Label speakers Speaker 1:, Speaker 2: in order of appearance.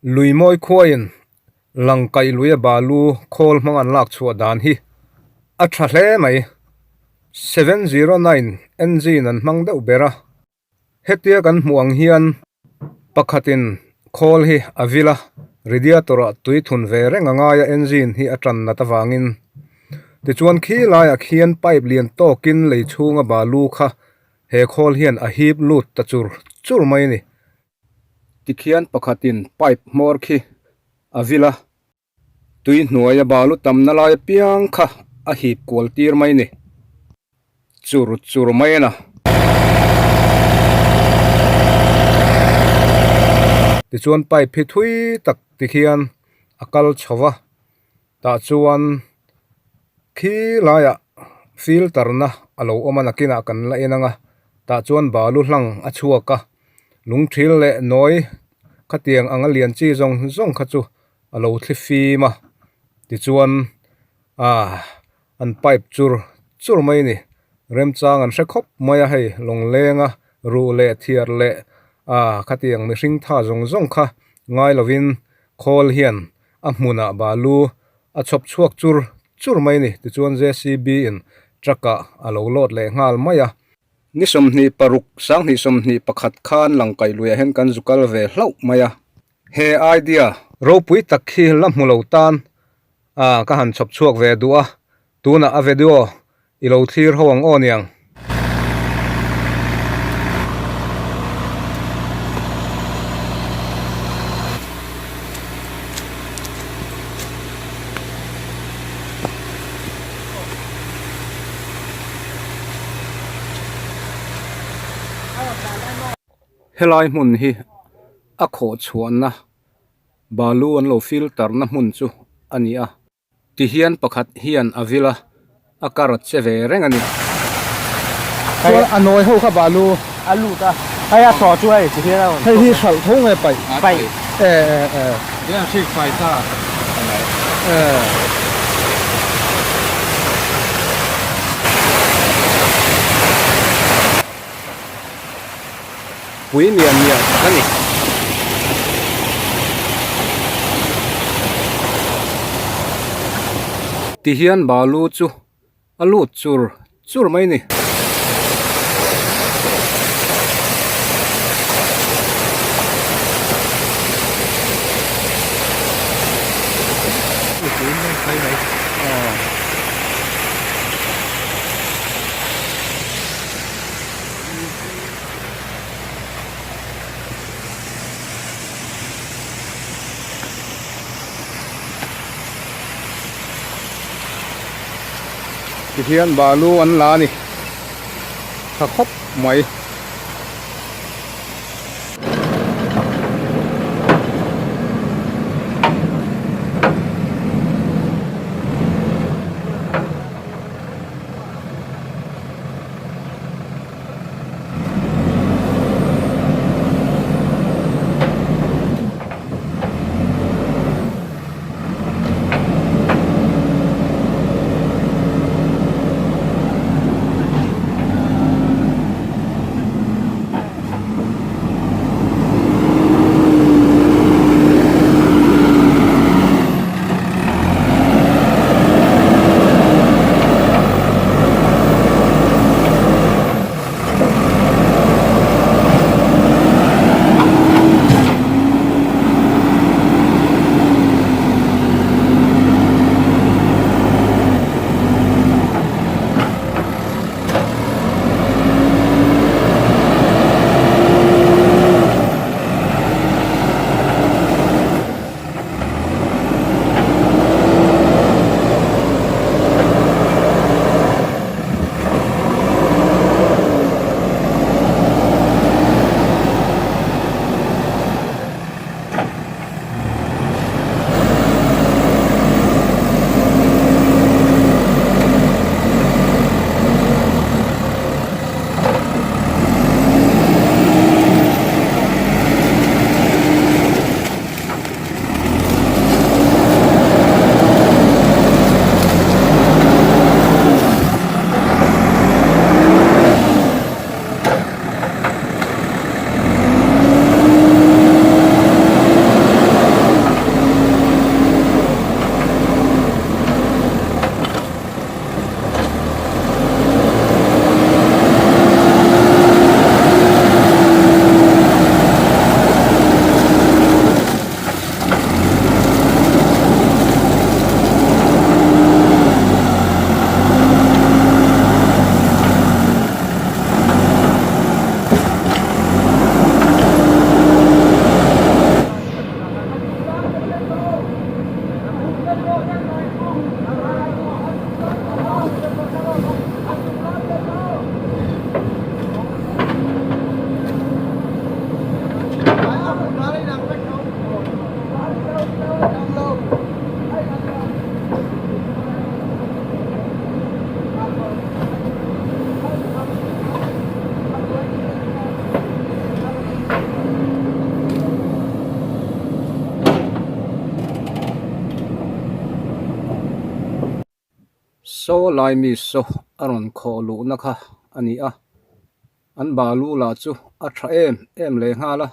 Speaker 1: Luimawi khuaiin Langkaih luia balu khawl hmang an lak chhuah dan hi a tha hle mai. 709 engine an hmang deuh ber a. Hetia kan hmuh ang hian pakhatin khawl hi a vil a, radiator ah tui thun ve reng a ngai a engine hi a tan nat avangin. Tichuan khi laiah khian pipe lian tawkin lei chhunga balu kha he khawl hian a hip lut ta chur chur mai a ni. Tikhian pakhatin pipe hmawr khi a vil a, tui hnuaia balu tamna lai apiang kha a hip kual tir mai ni. Chur chur mai a na. Tichuan pipe hi thui tak tikhian a kal chho va, tah chuan khi laiah filter na a lo awm a nakinah kan la en ang a, tah chuan balu hlang a chhuak a. Lungthil leh nawi khatiang anga lian chi zawng zawng kha chu a lo thli fim a tichuan ah an pipe chur chur mai a ni remchang an hre khawp mai a hei lawnglenga ruh leh thiar leh ah khatiang mihring tha zawng zawng kha ngai lovin khawl hian a hmunah balu a chhawp chhuak chur chur mai a ni tichuan J C B in truck ah a lo load leh nghal mai a. Ni 26, 2021 khan Langkaih luiah hian kan zu kal ve hlauh mai a. He idea ropui tak hi la hmu lo tan a ka han chhawp chhuak ve duh a, tunah a video i lo thlir ho ang aw niang. Helai hmun hi a khawh chhuahna balu an lo filter na hmun chu a ni a tihian pakhat hian a vil a a kar a che ve reng a ni. Chuan a nawi ho kha balu
Speaker 2: a lut a hei a thaw chu hei tihian a rawn
Speaker 1: hei hi hralh tho nge paih
Speaker 2: paih
Speaker 1: e e e
Speaker 3: hian hrik fai ta
Speaker 1: e. Pui miah miah tak a ni. Tihian balu chu a lut chur chur mai a ni. Tihian balu an la a ni tha khawp mai. Saw lai mi saw a rawn khawh luhna kha a ni a, an balu lah chu a tha em em leh nghal a.